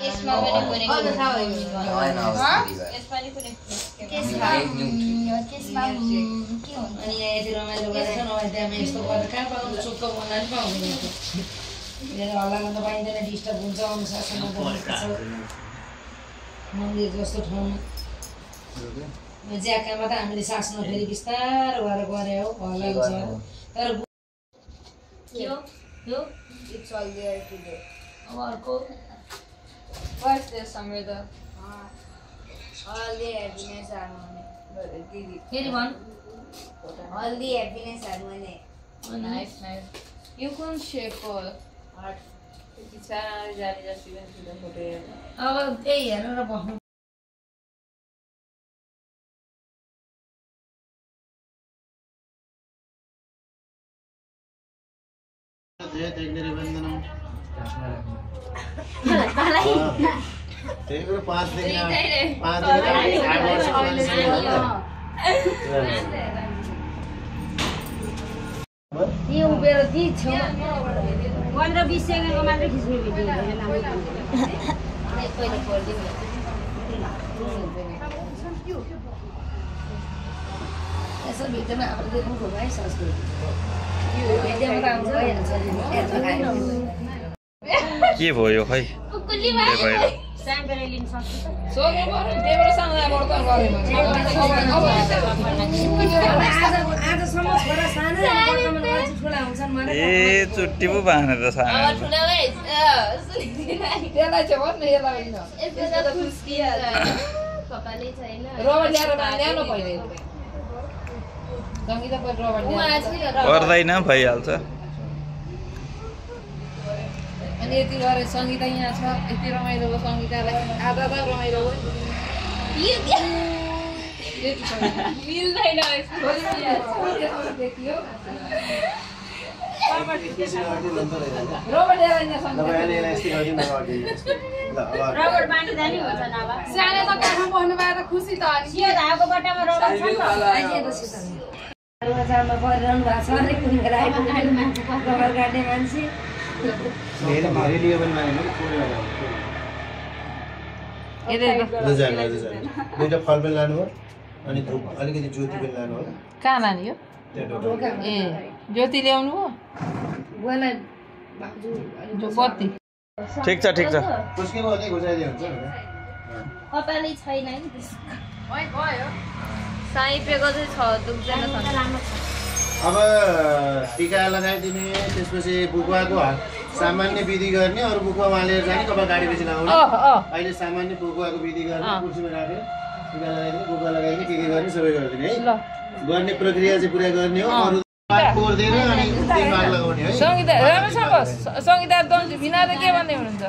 यसमा पनि कुनै अझ थाहा भयो यसमा नि कुनै त्यसमा के हुन्छ अनि यहाँ यति रमाइलो गरेछ नभए त्यहाँ यस्तो गरेर कहाँ पाउनु चुक्क बोल्न नि पाउँदैन मेरो हल्ला गर्न पाइँदैन डिस्टर्ब हुन्छ अनुशासनमा बसेको छ मन्दिर जस्तो ठाउँमा ज्याकामा त हामीले सास नफेरि बिस्तारो गरेर गरे हो हल्ला हुन्छ तर के हो यो इट्स अल देयर टुडे अब अर्को What's this Samrita? all the happiness harmony didi फेरि भन all the happiness harmony Nice. You couldn't shape all. heart It's an jari just even to the photo. अब त्यही हेरेर बस्नु यो उभिएर ती छेउमा 15-20 सेकेन्डको मात्र खिच्ने भिडियो पहिले खोलिदिनु यसो भिडियोमा हाम्रो देख्नु खोइ है संस्कृति भिडियोमा त आउँछ भइहाल्छ के भयो खै स्याम्पल लिन सक्छु सोगे पर्यो त्यहीबाट सानो बढ्ता गरेन आजसम्म छोरा सानो वर्तमान मान्छे ठुला हुन्छन् मलाई ए चुट्टी पो बाँधेर त सानो त्यसलाई चाहिँ भन्नु यसलाई कपालै छैन रबर ल्याएर ल्याउनु पहिले सङ्गीता पनि रबर पर्दैन भइहाल्छ अनि यति गरेर सङ्गीता यहाँ छ यति रमाइलो भयो सङ्गीतालाई आधा त रमाइलो भयो मिल्दैन रबर ल्याएर यहाँ रबर बाँडी जाने हुन्छ न अब सानो त काठमा बस्नु पाएर खुसी त अनि यो धागो बट्टामा रबर छ नि जामा परिरहनु भएको छ अरे कुन बेला आइपुग्नु मान्छे रबर काट्ने मान्छे दुईटा फलफुल लानु हो अनि अलिकति ज्योति पनि लानु होला कहाँ लाने यो ए ज्योति ल्याउनु हो बुवालाई बत्ती ठिक छ कुस्केको अलि घुसाइदियो हुन्छ कपालै छैन नि साइपेको चाहिँ छ दुख्दैन अब टिका लगाइदिने त्यसपछि बुकुवाको सामान्य विधि गर्ने अरू बुकुवा उहाँले जाने कपाल गाडीपछि लगाउने अहिले सामान्य बुकुवाको विधि गर्ने कुर्सीमा राखेर टिका लगाइदिने बुकुवा लगाइदिने के गर्ने सबै गरिदिने है गर्ने प्रक्रिया चाहिँ पुरा गर्ने हो अरू कोर्दैन अनि दिमाग लगाउने है सङ्गीता राम्रोसँग बस सङ्गीता दम्सी बिना त के भन्दै हुनुहुन्छ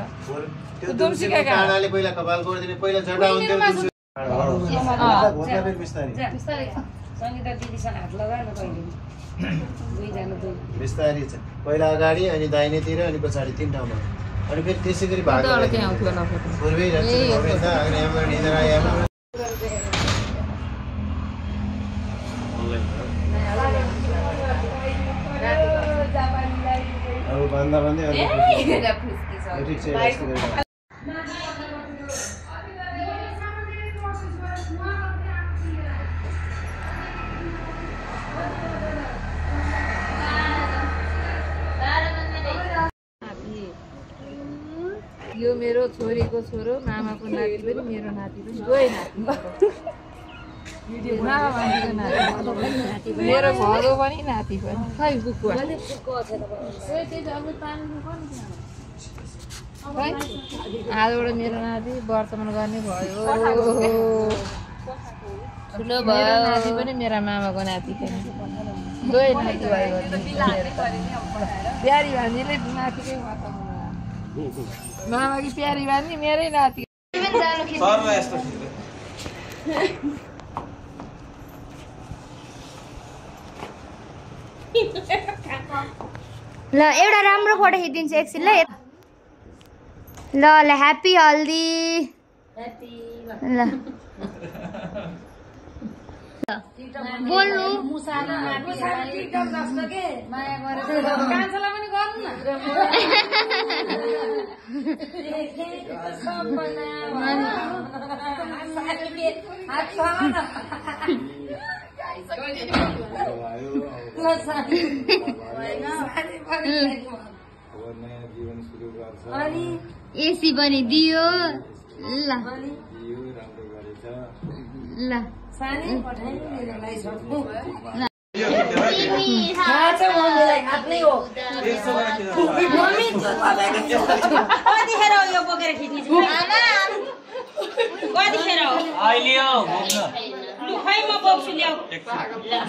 त्यो दुम्सीको काँडाले पहिला कपाल कोर्दिने पहिला जटा हुन्थ्यो सङ्गीता दिदीसँग हात लगाएर कहिले दुईजना बिस्तारै छ पहिला अगाडि अनि दाहिनेतिर अनि पछाडि तीन ठाउँमा अनि फेरि त्यसै गरी भाग पूर्वै अब भन्दा भन्दै यो मेरो छोरीको छोरो मामाको नाति पनि मेरो नाति पनि दुवै नाति मामा मान्छेको नाति मेरो भलो पनि नाति पनि खै बुकुवा आजबाट मेरो नाति वर्तमान गर्ने भयो ठुलो भयो नाति पनि मेरा मामाको नाति पनि दुवै नाति भयो प्यारी भान्जीले नातिकै मामा कि प्यारी भान्जी मेरै नाति ल एउटा राम्रो फोटो खिचिदिन्छु एकछिन ल ल ल ह्याप्पी हल्दी ल बोल्नु टिकटक जस्तो के माया गरेर कान्छालाई पनि गर्नु न एसी पनि दियो ल ल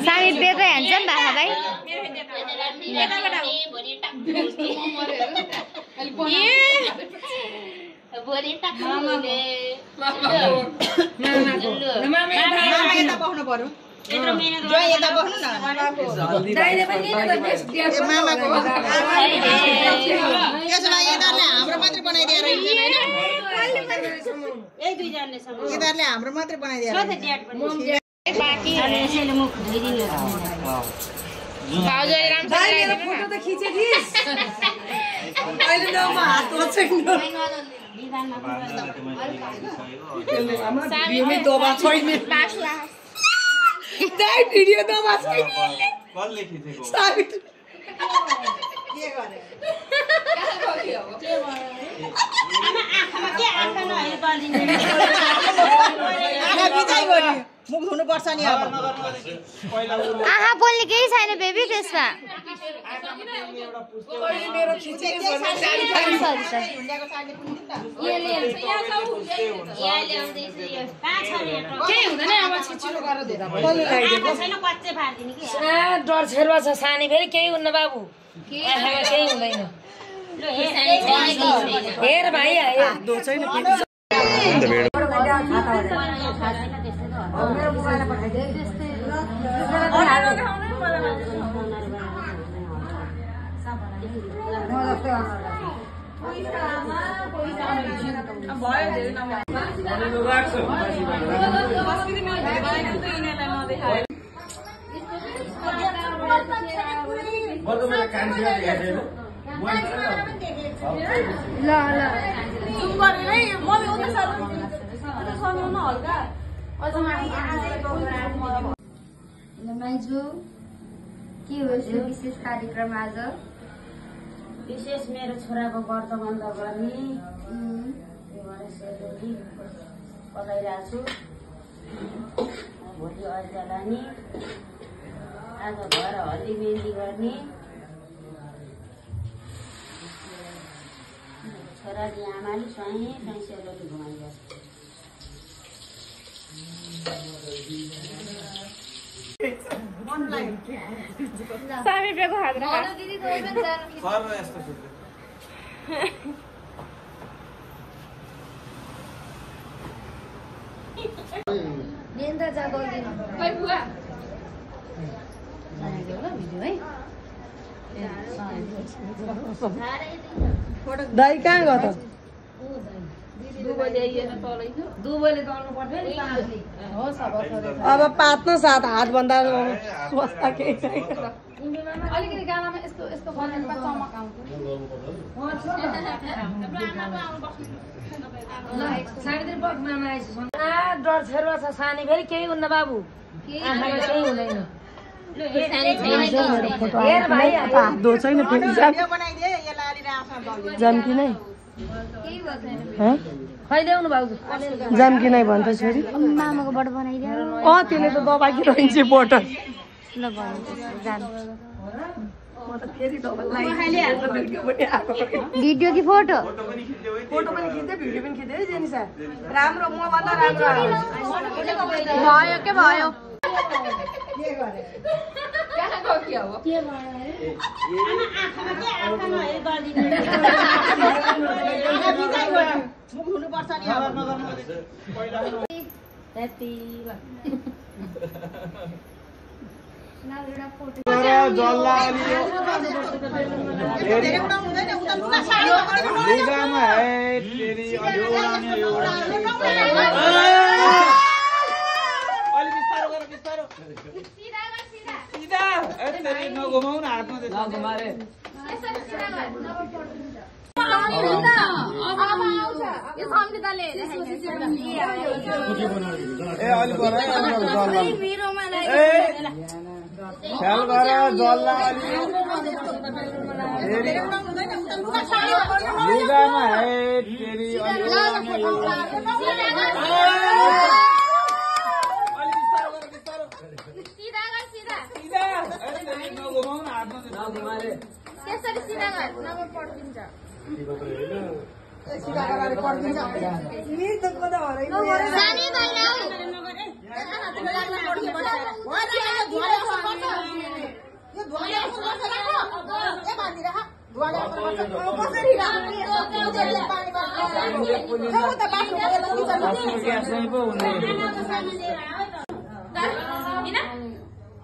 सानी बेदै हान्छ नि भाइ हाम्रो मात्रै बनाइदिएर फोटो त खिचेकिस् अहिले न म हात छैन दबा छैन भिडियो दबा छैन कसले खिचेको के गरे मुख धुनुपर्छ नि अब आहा बोल्ने केही छैन बेबी त्यसमा डर छेर्वा छ सानी फेरि केही हुन्न बाबु केही हुँदैन हेर भाइ माइजू के हो यो विशेष कार्यक्रम आज विशेष मेरो छोराको व्रत बन्द गर्ने सेलरोटी पकाइरहेको छु भोलि अरिजा लाने आज घर हल्दी मेहन्दी गर्ने छोराले आमाले स्वाई सेलरोटी घुमाइरहेको दाइ कहाँ गयो त अब पात्न साथ हात भन्दा स्वस्थ केही छैन अलिकति गानामा यस्तो यस्तो बनाएर चमक आउँछ डर छेर्वा छ सानी फेरि केही हुन्न बाबु केही हुँदैन दो छैन जानकी नै खैल्याउनु भाउजू जानकी नै भन्छ छोरी मामाकोबाट बनाइदियो त्यसले त दबाकी रहन्छ बोटल ल भन्नु जान भिडियो कि फोटो फोटो पनि खिच्दै भिडियो पनि खिच्दै जेनिसा राम्रो म भन्दा राम्रो भयो के भयो के गरे मुख धुनुपर्छ नि अब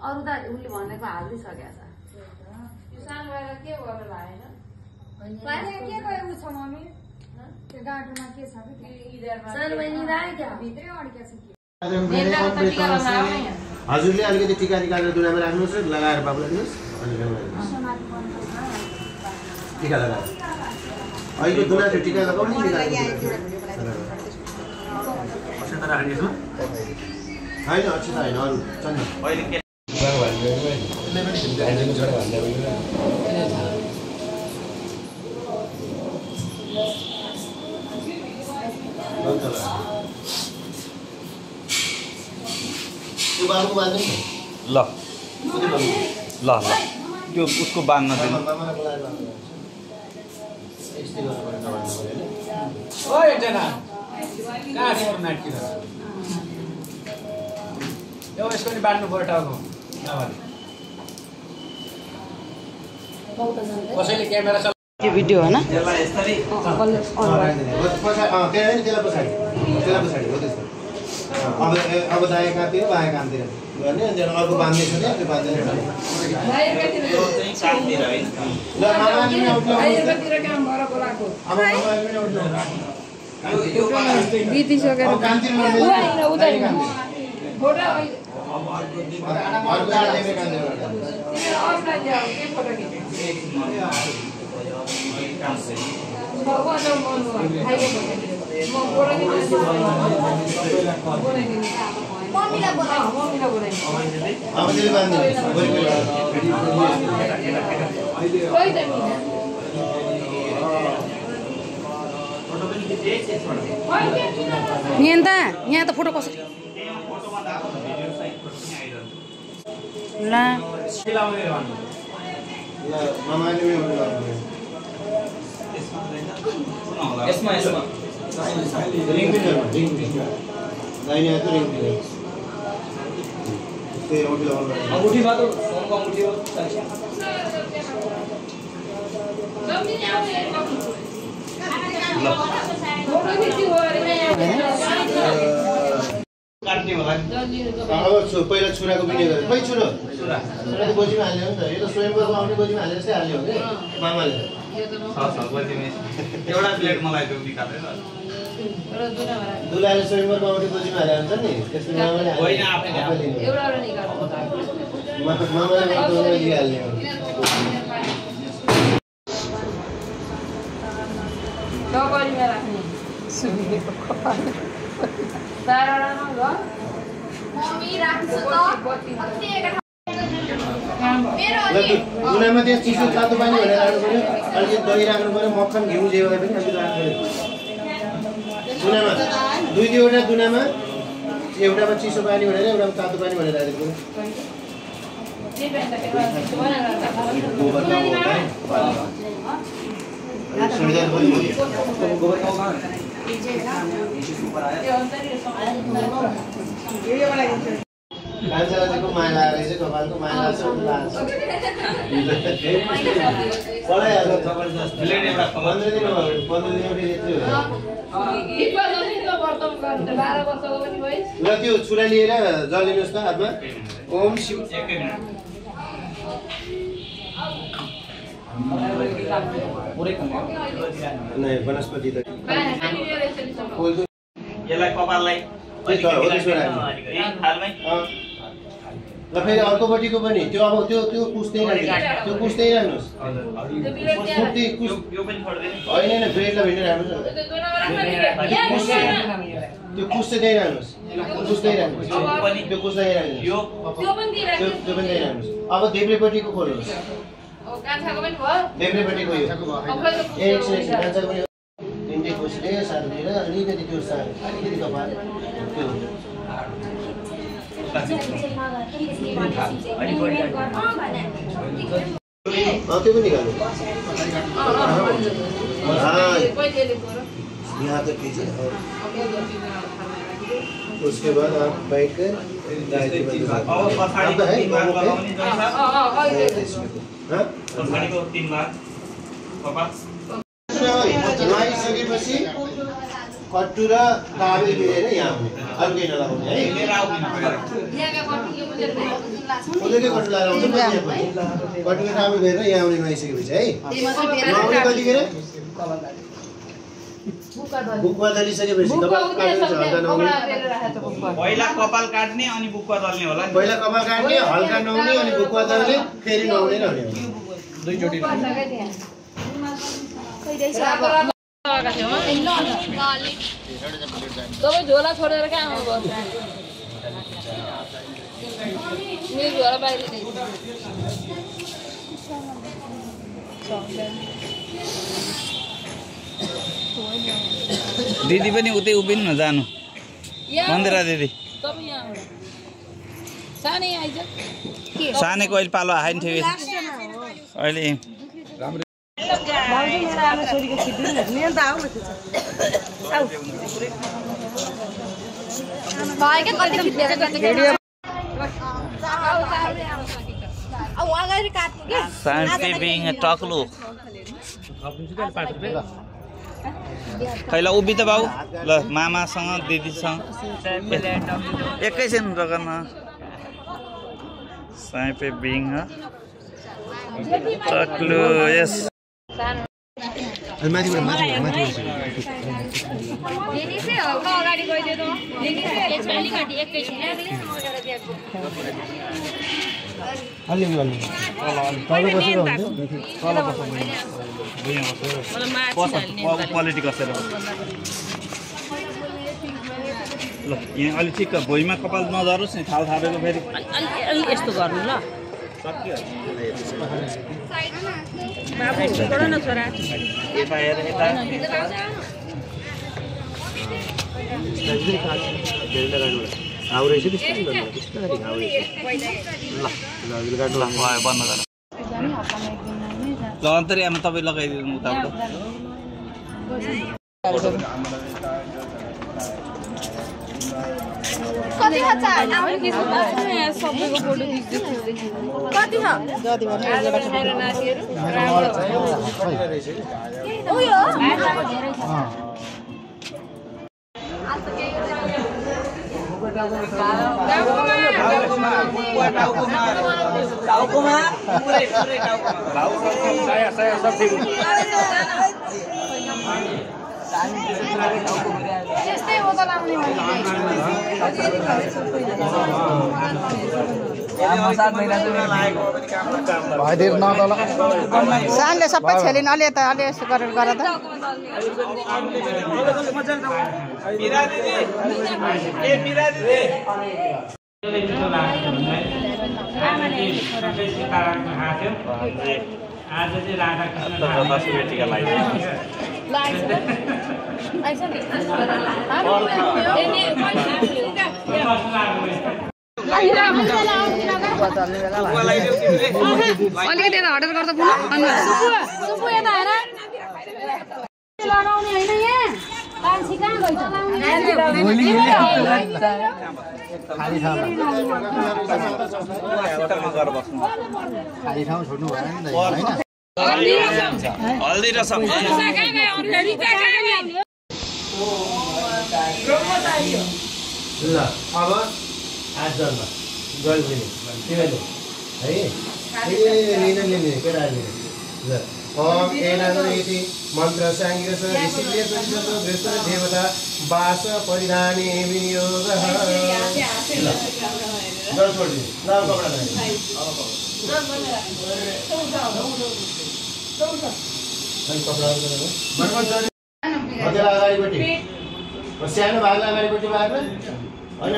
अरू त उसले भनेको हालिदिइसकेको छ किसान भएर के गर्नु भएन के गरेको छ मम्मी त्यो गाँठोमा के छ सानो बहिनी राख्यो क्या भित्रै अड्केको छ हजुरले अलिकति टिका निकालेर दुरामा राख्नुहोस् र लगाएर बाबुलाई दिनुहोस् टिका लगाएर अहिले दुरा चाहिँ टिका लगाउने होइन अक्षता होइन अरू चन्द्र ल ल ल त्यो उसको बाँध्न दिनु यसको नि बाँड्नु पर्यो टाउको कसैले क्यामेरा त्यो भिडियो होइन अब दायाँ कामतिर बायाँ कामतिर गर्ने अनि अर्को बाँध्दैछ नि त्यो बाँध्दैन ल मामाले पनि आउनु यहाँ त फोटो कसरी ल यसमा अंगूठी बात अंगूठी अब पहिला छुराको भिडियो गरेँ खै छुराको गोजीमा हाल्यो नि त यो त स्वयंवरको आउने गोजीमा हालेर चाहिँ हाल्यो कि मामाले एउटा प्लेट मलाई त्यो निकालेर दुलाले स्वयंवरको आउने गोजीमा हाले हुन्छ नि त्यसले मामाले मामाले दिइहाल्ने हो दुनामा त्यहाँ चिसो तातो पानी भनेर राख्नु पऱ्यो अलिकति दही राख्नु पऱ्यो मक्खन घिउ जे भए पनि अलिकति राख्नु पऱ्यो दुनामा दुई दुईवटा दुनामा एउटामा चिसो पानी भनेर एउटामा तातो पानी भनेर राखेको कान्छाको माया लागेर चाहिँ कपालको माया लाग्छ पढाइहाल्छ जबरजस्त 15 दिन र त्यो छुरा लिएर जलिनुहोस् त हातमा ओम शिव वनस्पति त यसलाई कपाललाई त्यसो राख्नु ल फेरि अर्कोपट्टिको पनि त्यो अब त्यो त्यो कुस्दै राख्नुहोस् त्यो कुस्दै राख्नुहोस् होइन ब्रेडलाई भेट्दै राख्नुहोस् त्यो कुस्दै दिइराख्नुहोस् कुस्दै राख्नुहोस् त्यो कुस्दै राख्नुहोस् त्यो पनि दिइराख्नुहोस् अब देब्रेपट्टिको खोल्नुहोस् देब्रेपट्टिको यो एकछिन कान्छाको पनि तिनटै खुसीले साथीतिर अलिकति त्यो अलिकति कपाल त्यो त्यो पनि निकाल्नु यहाँ तक कीजिए उसके बाद आप बैठ कर लगाइसकेपछि कट्टु र काबे मिलेर यहाँ आउने अरू केही नलाउने है उसले कट्टु लगाएर आउँछ कट्टु र काबे मिलेर यहाँ आउने लगाइसकेपछि है आउने कतिखेर बुकमा दलिसकेपछि पहिला कपाल काट्ने अनि बुकमा दल्ने होला पहिला कपाल काट्ने हल्का नुहाउने अनि बुकमा दल्ने फेरि नुहाउने नहुने दुईचोटि तपाईँ झोला छोडेर कहाँ आउनुभयो मेरो झोला बाहिर दिदी पनि उतै उभिनु न जानु मन्दिरा दिदी सानेको अहिले पालो आएन थियो अहिले टक्लो खैला उभि त बाउ ल मामासँग दिदीसँग एकैछिन रगन साइपे बिङ टक्लो यस क्वालिटी कसरी ल यहाँ अलि ठिक भुइँमा कपाल नझरोस् नि थाल थापेको फेरि यस्तो गर्नु ल ल अन्तर्यामा तपाईँ लगाइदिनु उताबाट कति खर्च सबैको फोटो कति छ उयो त्यस्तै हो त लाउने सानले सबै छेलिन अलि यता अलि यस्तो गरेर गर त आज चाहिँ राधाकृष्ण अलिकति यता हटेर गर्दा लगाउने होइन यहाँ मान्छे कहाँ खाली ठाउँ छोड्नु भएन नि हल्दी र ल अब आज जन्म गल्दिने तिमीले है लिने केटाहरूले ल एना यति मन्त्र साङ्गिरस ऋषिले परिचतो वृष्ण देवता वास परिधानी विनियोगः ल छोड्दिनु ल कपडा अगाडिपट्टि सानो भागलाई अगाडिपट्टि बाँध्नु होइन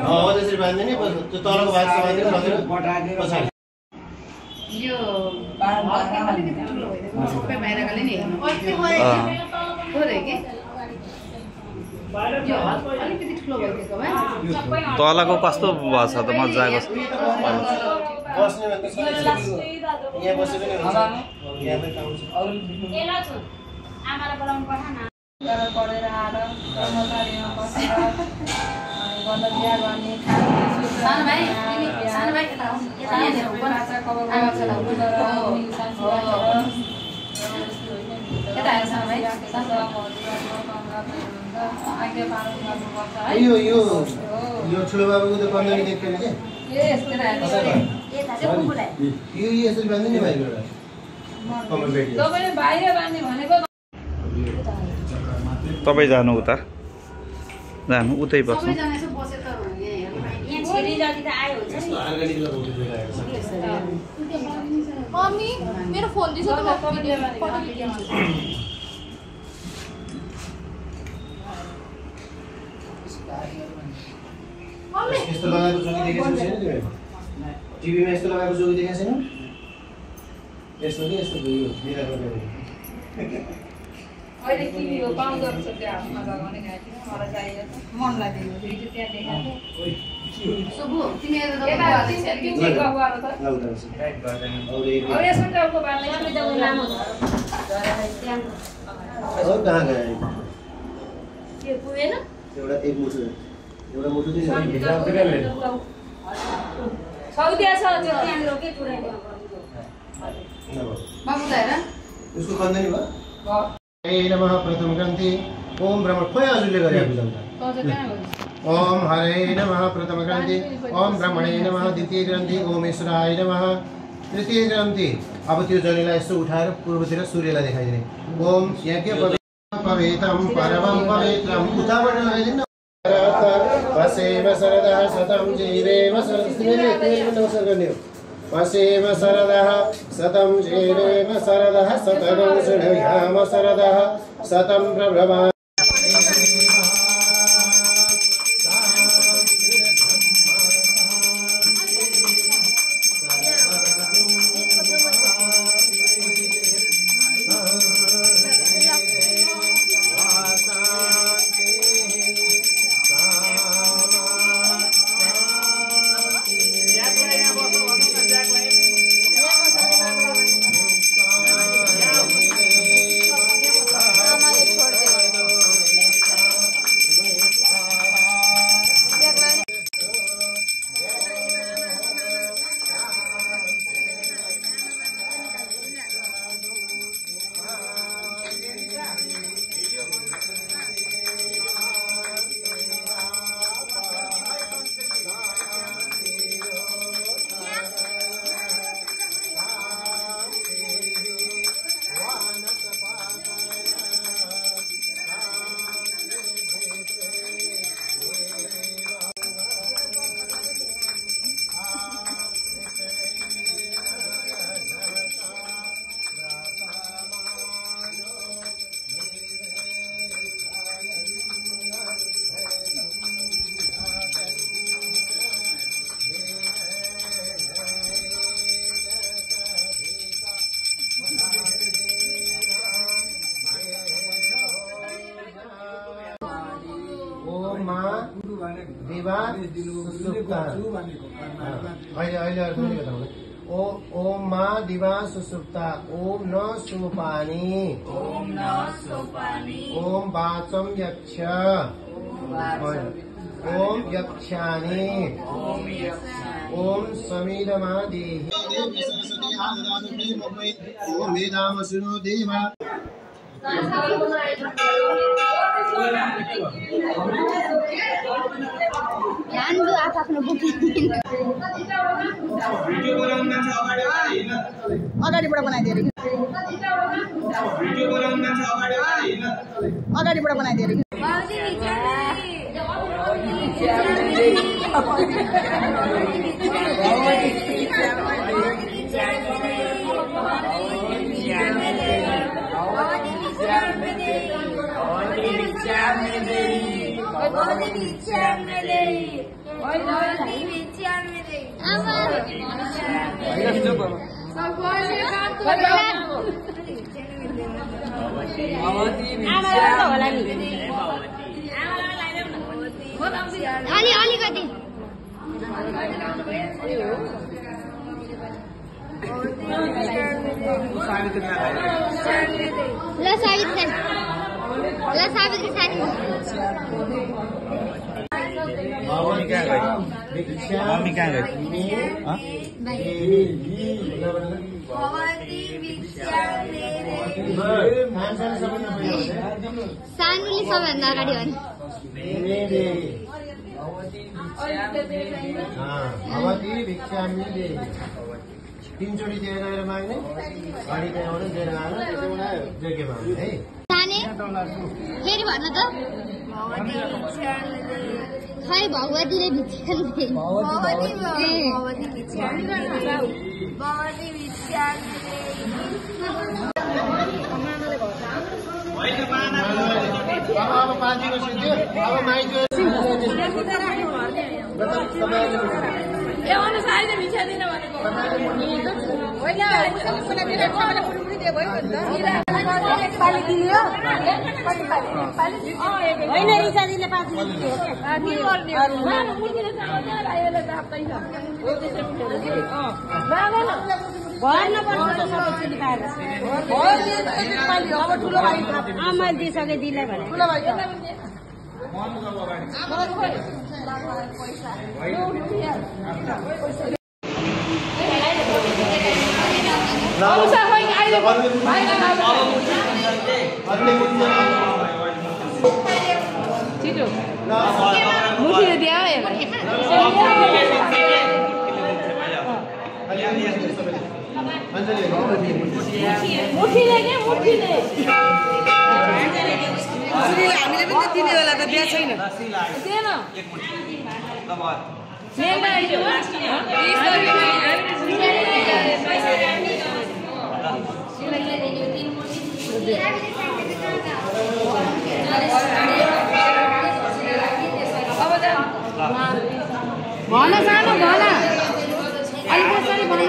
हो त्यसरी बाँधिदिने त्यो तलको भाग बाँधिदिनु पछाडि यो सबै बाहिरकाले नि हेर्नु अलिकति ठुलो भइदिएको भए तलको कस्तो भएछ त मजाको यहाँ बसे पनि हुन्छ यहाँ पनि पाउँछ आमालाई बोलाउनु पर्छ न पढेर आएर कर्मचारीमा बसेर बिहा गर्ने सानो भाइ यता यो ठुलो बाबुको त कन्दनी देख्दैन के यो यसरी बाँध्नु नि भाइ बाहिर बाँध्ने भनेको तपाईँ जानु उता जानु उतै बस्नु मम्मी मेरो फोन दिन्छ त यस्तो लगाएको जोगी देखेको छैन तिमीले टिभीमा यस्तो लगाएको जोगी देखेको छैन यस्तो कि यस्तो यो मेरा गर्ने अहिले टिभी हो पाउँदो रहेछ त्यो हातमा लगाउने घाँटी मलाई चाहिएको मन लाग्दैन भिडियो त्यहाँ देखाएको सुबु तिमीहरू त यसो टाउको बाल्ने लामो कहाँ गए के पुगेन एउटा एक मुठो एउटा मुठो चाहिँ सौदिया छ त्यहाँनिर के पुऱ्याइदिनु बाबु त हेर उसको खन्दैन भयो हरे नमः प्रथम ग्रन्थि ओम ब्रह्म खोइ हजुरले गरेको बुझाउँदा ओम हरे नमः प्रथम ग्रन्थि ओम ब्रह्मणे नमः द्वितीय ग्रन्थि ओम ईश्वराय नमः तृतीय ग्रन्थि अब त्यो जनेलाई यसो उठाएर पूर्वतिर सूर्यलाई देखाइदिने ओम यज्ञ पवित्रम परमं पवित्रम उताबाट लगाइदिनु वसेम शरदः शतं जीवेम शरदः वसेम शरदः शतं जीवेम शरदः शतगं शृणुयाम शरदः शतं प्रभ्रवा ओम माँ दिवा सुसुप्ता ओम न सोपानी ओम वाचम यक्ष ओम यक्षानी ओम समीरमा देहि ओम वेदाम सुनो देवा आफ्नो अगाडिबाट बनाइदिएर बनाइदिएर अलिकति ल सावित्री सानी मम्मी कहाँ गई सानुले सबैभन्दा अगाडि भने भगवती भिक्षामि देहि 3 चोटि दिएर गएर माग्ने अनि त्यहाँबाट दिएर आएर एउटा यज्ञ माग्ने है साने फेरि भन्न त खै भगवतीले भिक्षा दिए अब पार्टीको सिद्धि अब माइजो होइन रिचाजीले 5 आमाले दिइसके दिले भने हामीले पनि दिने बेला त बिहा छैन भन सानो भन अलिक कसरी भन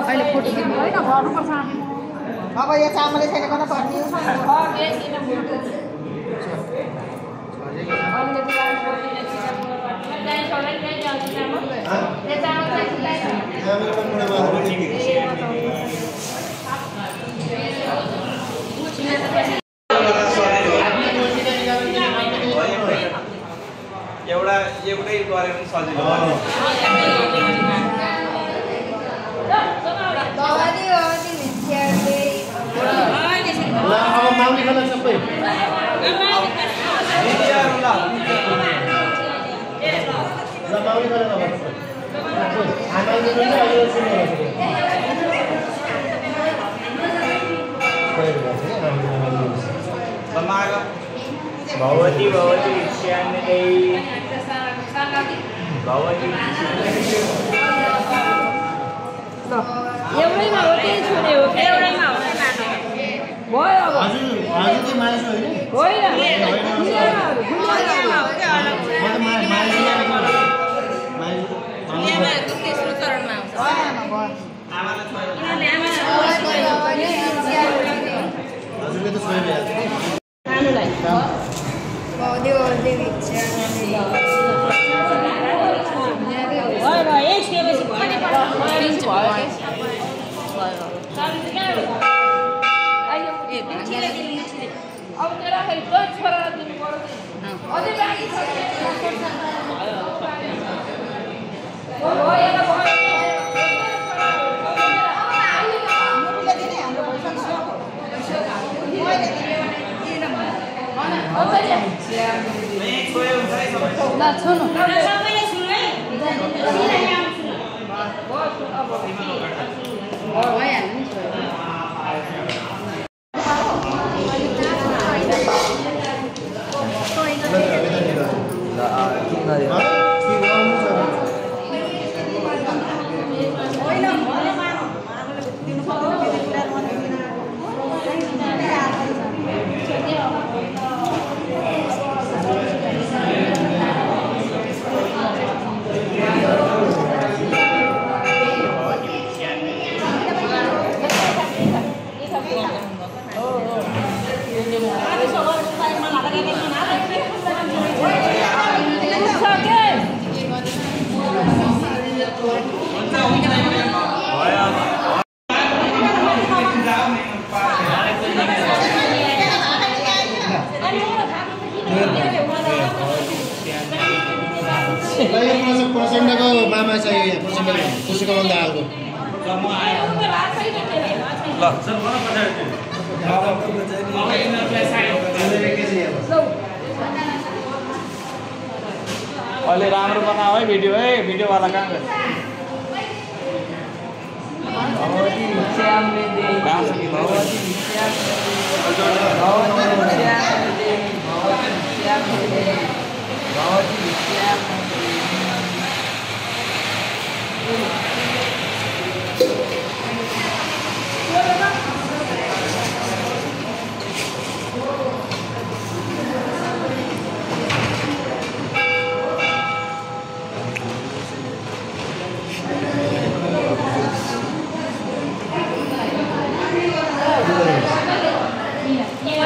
अहिले फोटो दिनु होइन गर्नुपर्छ अब यो चामलै छैन कता पर्ने एउटै गरे पनि सजिलो भगवती भगवती भिक्षामि भगवती एउटैमा हो त्यही छोरे हो एउटैमा हो हजुर चाहिँ मासु होइन तेस्रो चरणमा आउँछ हजुरले त सोही अब तेरा खै दोन छोरालाई दिनु पर्दैन अझै बाँकी छ प्रचण्डको मामा छ यो प्रचण्डको पुष्पकमल दाहालको अहिले राम्रो बनाऊ है भिडियोवाला कहाँ गयो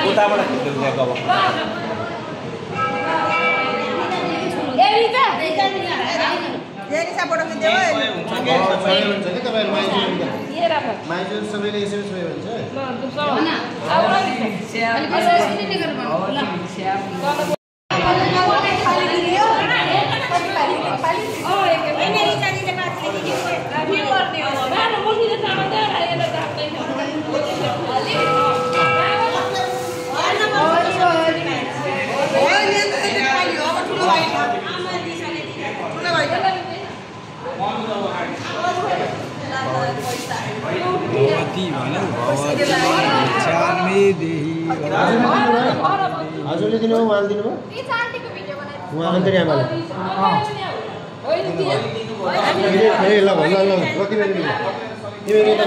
उताबाट खिच्दै गएको अब माइजू सबैले यसरी छोयो हजुरले दिनुभयो उहाँले दिनुभयो उहाँ अन्तरी आमाले ए ल ल ल कति बेर तिमीले त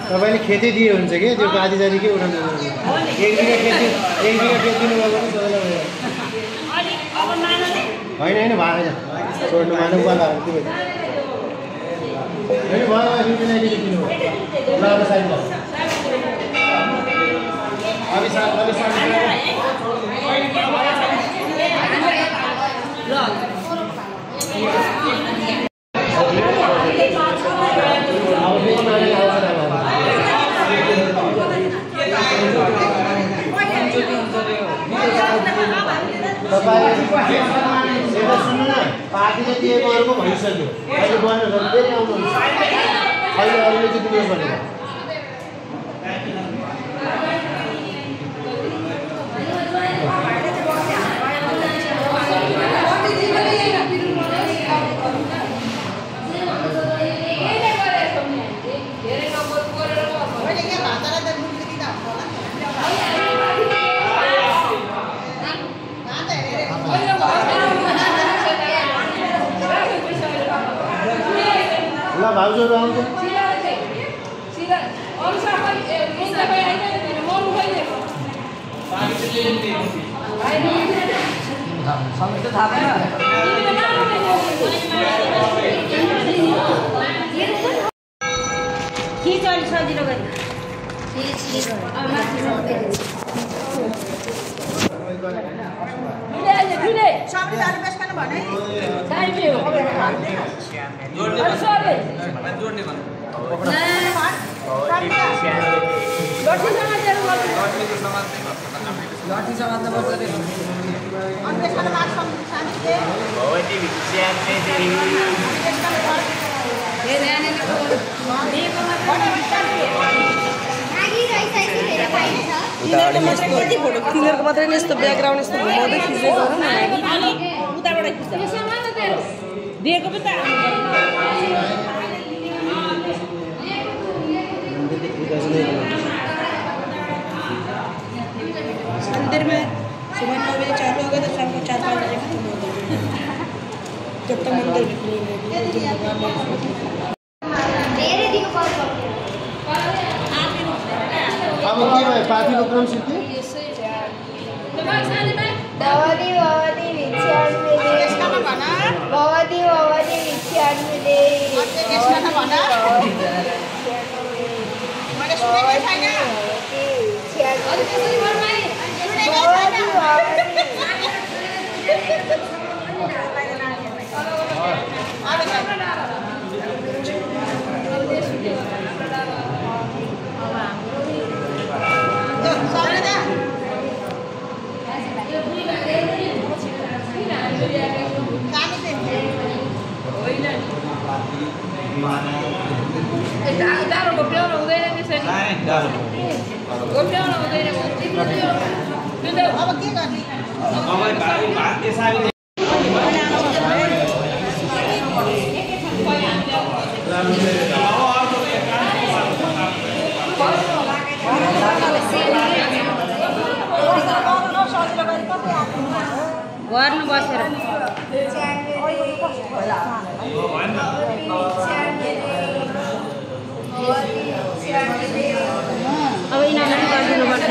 तपाईँले खेतै दिए हुन्छ कि त्यो बाजी जाने के उठाउनु एक बिघा खेत दिनुभयो भने सबैलाई होइन भएन छोड्नु मानु पाला होइन भयो दिनुभयो ल साइड सुन्नु न पार्टीले दिएकोहरूको भइसक्यो अहिले गएर फेरि आउनुहुन्छ अहिले अरूले चाहिँ दिनुहोस् भनेर भाउजूहरू आउँछ सजिलो गरी तिनीहरूको मात्रै नि यस्तो ब्याकग्राउन्ड यस्तो घुमाउँदै खिच्दै गर न दिएको पो त मंदिर में सुबह 9 बजे चालू होगा तो शाम को 4-5 बजे खत्म होगा जब तक मंदिर अब के भयो पार्टीको क्रम सिद्धि गर्नु बसेर अब यिनीहरूलाई गरिदिनु पर्छ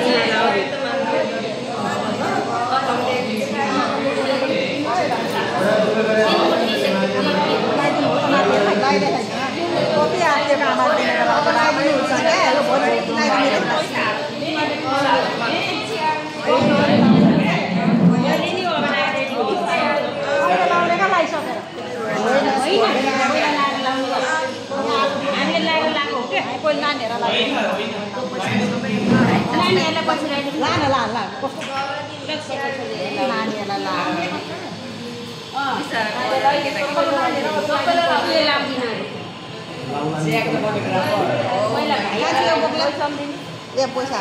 पैसा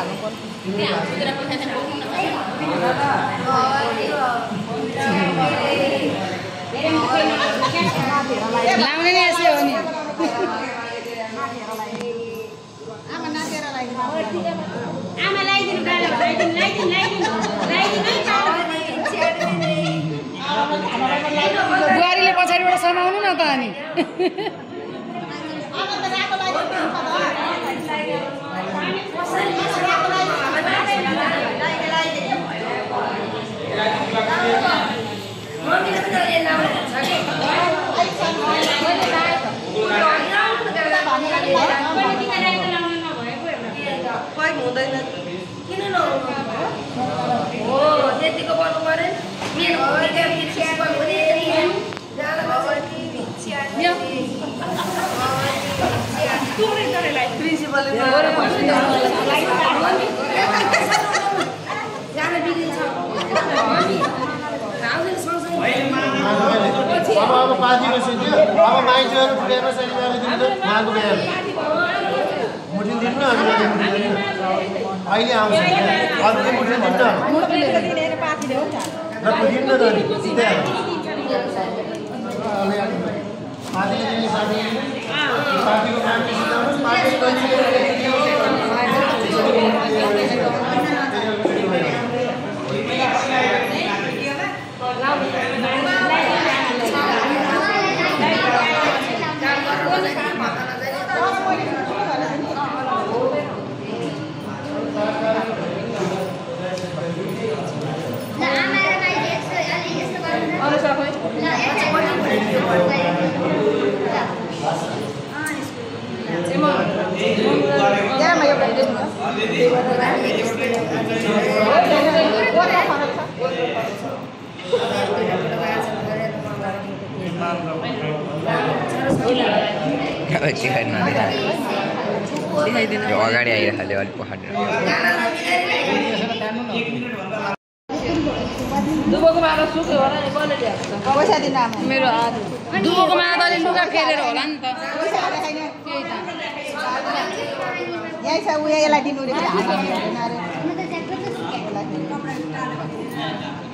लाउने नै यसो हो नि आमा लाइदिनु गाला बुहारीले पछाडिबाट समाउनु न त अनि अब पार्टीको सिद्धि अब माइतीहरू फुटेर शनिबारले दिन्छ उहाँको बिहा मुठिन दिनु न अहिले आउँछ अरू चाहिँ मुठिन दिन्छ र फुटिन न त सिधै पार्टीको काम सिधाउनुहोस् पार्टीको अगाडि आइरह्यो अलिक पहाड दुबोको माला सुक्यो होला नि कसले ल्याएको पैसा दिन मेरो दुबोको माला त अलि लुगा फेरेर होला नि त यही छ उयो यसलाई दिनु रे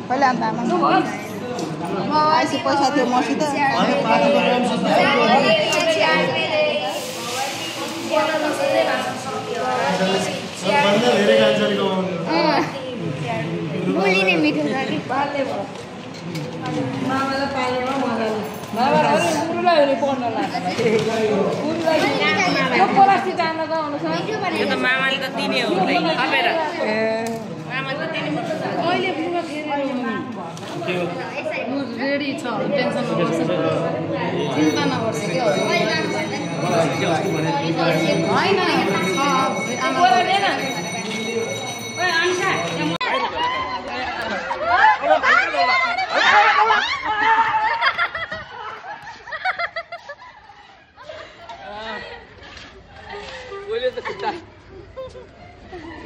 पहिला अन्त आमा आइसी पैसा थियो मसित मुली नै मिठो छ कि मामालाई पालेमा मजाले मामालाई पुरुलाई हुने पढ्न लाग्छ यो पलास्टी जान्न गाउनु छ यो त मामाले त दिने हो थपेर मामाले त दिने अहिले पुरा फेरेर रेडी छ टेन्सन नगर्छ चिन्ता नगर्छ के हो होइन आमा देन ओइ आन्सा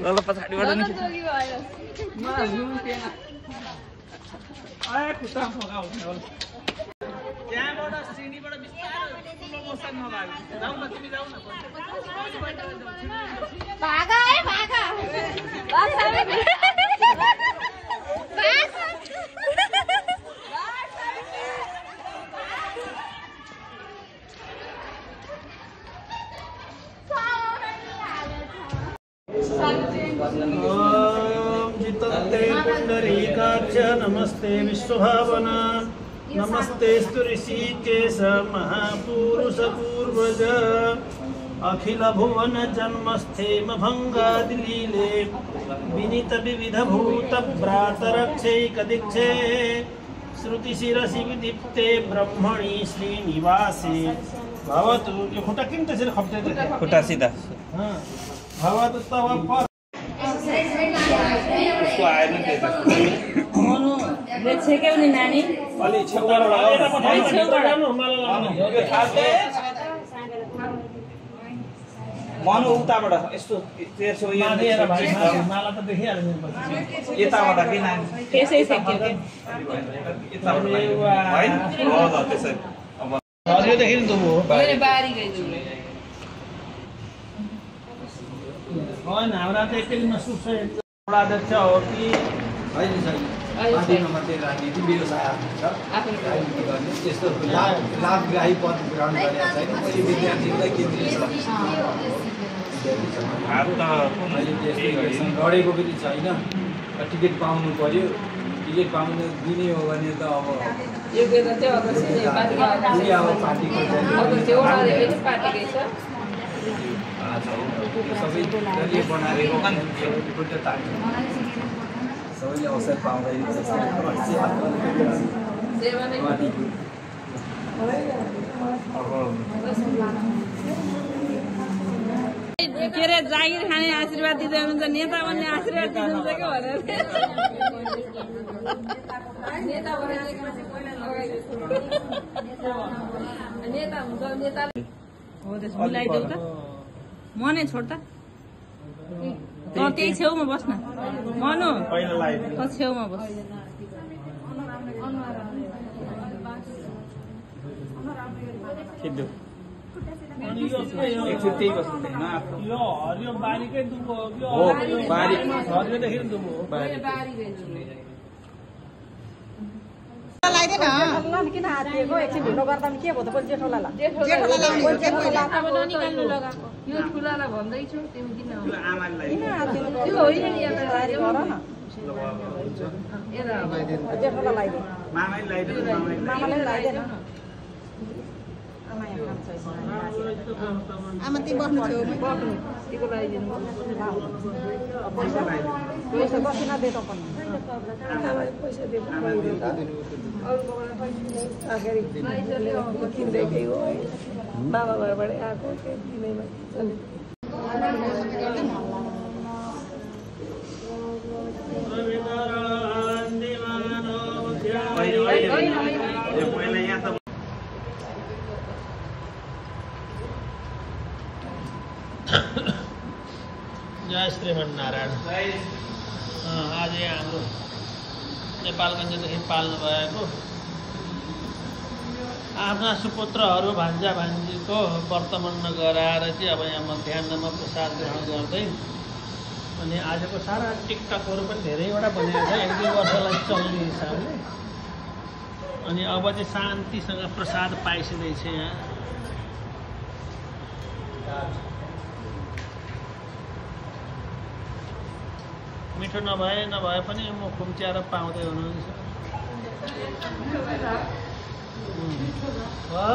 ल पछाडिबाट नि खुट्टा फगाउने होला त्यहाँबाट सिडीबाट बिस्तारै स्लो मोसनमा लाग्यो जाऊ न तिमी जाऊ न भागा है भागा पुंडरीकाक्ष नमस्ते विश्वभावना नमस्ते ऋषिकेश महापुरुष पूर्वज अखिल भुवन जन्मस्थेम भंगादिलीले विनीत विविध भूत भ्रात रक्षैक दीक्षे श्रुति शिरसि विदीप्ते ब्रह्मणि श्रीनिवासे भवतु यो खुट्टा किन त्यसरी खप्दै खुट्टा सिधा भवतु तव पर उसको आएन त्यता मनु लेछेक्यौ नि नानी अलि छेउबाट मनु उताबाट यस्तो तेर्सो माला त देखिहाल्छ यताबाट कि नानी त्यसै सक्यो के यताबाट हैन हो त त्यसै अब हरियोदेखि नि दुबो मैले बारी गइदिउ होइन हाम्रा त एकैमा सुक्छ अध्यक्ष हो कि होइन छैन पार्टीमा मात्रै राजनीति व्यवसाय राजनीति गर्ने त्यस्तो लाभग्राही पद ग्रहण गरेका छैन मैले विद्यार्थीलाई केन्द्रीय लडेको पनि छैन टिकट पाउनु पर्यो टिकट पाउनु दिने हो भने त अब योग्यता चाहिँ पार्टीको सबै दलीय बनाएर सबैले अवसर पाउँदैन के अरे जागिर खाने आशीर्वाद दिँदै हुनुहुन्छ नेता भन्ने आशीर्वाद दिनुहुन्छ क्या भनेर नेता हुन्छ नेता हो त्यसो मिलाइदेऊ त म नै छोड त त्यही छेउमा बस्न मनु त छेउमा बस हरियो बारीकै दुबो हो बारी हरियोदेखि दुबो लगाइदेन किन हात दिएको एकछिन ढिलो गर्दा के भयो त पछि जेठोला निकाल्नु लगाएको यो ठुलालाई भन्दैछु तिमी किन आमालाई जेठोला लगाइदे मामाले लगाइदिनु मामाले लगाइदेन आमा तिमी बस्नु थियो बस्नु तिको लगाइदिनु पैसा बसिन दे त पनि पैसा दिएको किन्दैकै हो बाबा घरबाट आएको दिनैमा जय श्रीमन्नारायण। आज हाम्रो नेपालगञ्जदेखि पाल्नु भएको आफ्ना सुपुत्रहरू भान्जा भान्जीको वर्तमान गराएर चाहिँ अब यहाँ मध्याह्नमा प्रसाद ग्रहण गर्दै अनि आजको सारा टिकटकहरू पनि धेरैवटा बनेको छ 1-2 वर्षलाई चल्ने हिसाबले। अनि अब चाहिँ शान्तिसँग प्रसाद पाइसकेछ यहाँ। मिठो नभए पनि म खुम्च्याएर पाउँदै हुनुहुन्छ। हो